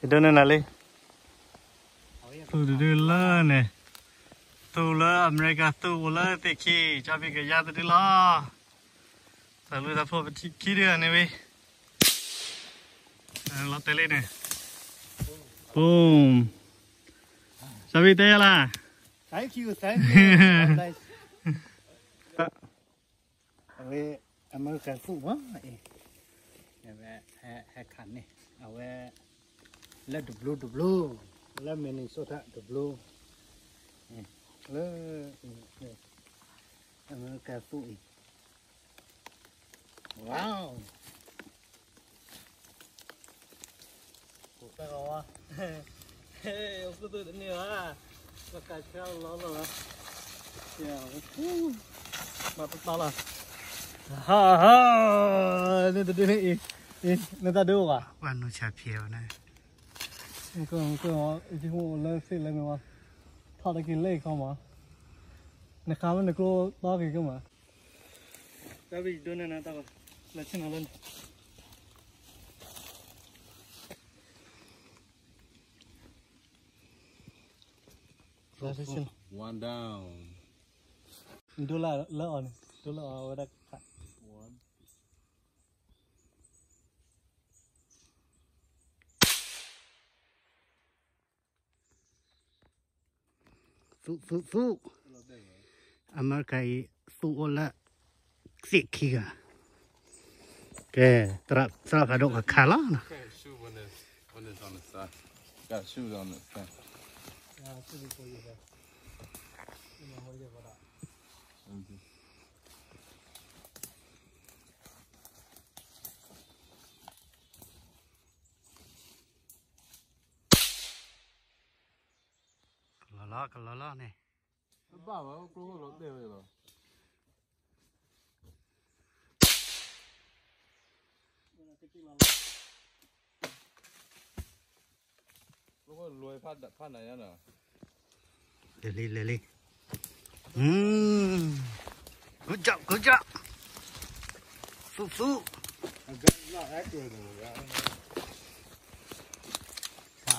ယဒိးန့ၢ်နၤလံ. သူၣ်တဒုလၢန့ၣ်, သူၣ်လၢအမဲရကၤသူၣ်အိၣ်လၢသ့ၣ်ခံ, ကၠီဘံၣ်ကယါတဒုလီၤ. တၢ်လူၢ်တၢ်ဖိပထံၣ်ခံဒုန့ၣ်ဝံၤ, လီၤတဲာ်လံန့ၣ်, boom. ကၠီဘံၣ်တဲယၤလၢ Thank you, thank you. အဝဲ အမဲရကၤသူၣ်မးအံၤ, ဟဲခးန့ၢ် အဝဲ လၢတဘျီတဘျီ, လၢ Minnesota တဘျီ, လၢ အမဲရကၤသူၣ်အံၤ, wow. တၢ်ဂီၤဝါ, အိၣ်ခိၣ်သူၣ်တန့ၢ်ဘၣ်, ပကးဆါလီၤလီၤလီၤ, မၤတတီလီၤ, ဟါဟါ, န့ၣ်တဒုန့ၣ်အံၤ, နတၢ်ဒုအိၣ်ဘၣ်, ပှၤနူဆါဖျဲးဝဲန့ၣ်, ယကအိၣ်လၢသ့ၣ်လၢန့ၣ်ဝဲ, ထီၣ်တက့ၤလၢအံၤခီမး, နခါမ့ၢ်နကျိတီက့ၤကမး. တၢ်ဘံၣ်ဒိးန့ၢ်နၤတၢ်ဘၣ်, လၢဆ့ၣ်နီၤလၢန့ၣ်, one down. ဒိလၢအီၤန့ၣ်, ဒိလၢအီၤဝဲဒၣ်ခါ. သူၣ်သူၣ်သူၣ်, အမဲရကၤအံၤ သူၣ်အိၣ်လၢ သ့ၣ်ခံဂၤ, ကဲ, သရၣ်ဖးဒိၣ်ကခါလီၤ. ကလီၤလီၤ ကလီၤလီၤန့ၣ်, ဘၣ်ဝဲကျိလီၤတဲာ်ဝဲလီၤ. လဲၤလံ လဲၤလံ. อืม good job, good job. သူၣ်သူၣ်.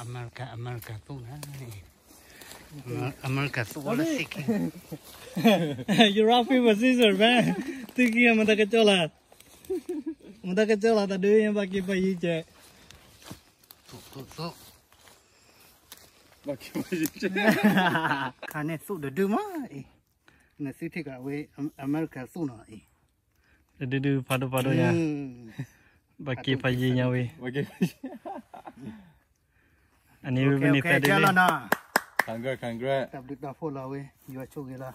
အမဲရကၤ အမဲရကၤသူၣ်န့ၣ်, အမဲရကၤသူၣ်အိၣ်လၢသ့ၣ်ခံ. You rock paper scissors, man. သ့ၣ်ခံမတၤကကၠီလီၤ, မတၤကကၠီလီၤ တၢ်ဒုးယဘၣ်က့ၤပှၤယံၤကဲး. သူၣ်သူၣ်သူၣ်. ခါန့ၣ်သူၣ်တဒုမးအံၤ, နသုထံၣ်ကးဝဲ အမဲရကၤသူၣ်နီၤအံၤ, တဒုဒုဖးဒိၣ်ဖးဒိၣ်ညါ, ဘၣ်က့ၤပှၤယံၤညါဝဲ, အန့ၣ်ဝဲန့ၣ်သၢဒုလီၤနီၤ. Congrats, congrats. တၢ်ဘျုးတၢ်ဖှိၣ်လီၤဝဲ, ယွၤဆိၣ်ဂ့ၤလီၤ.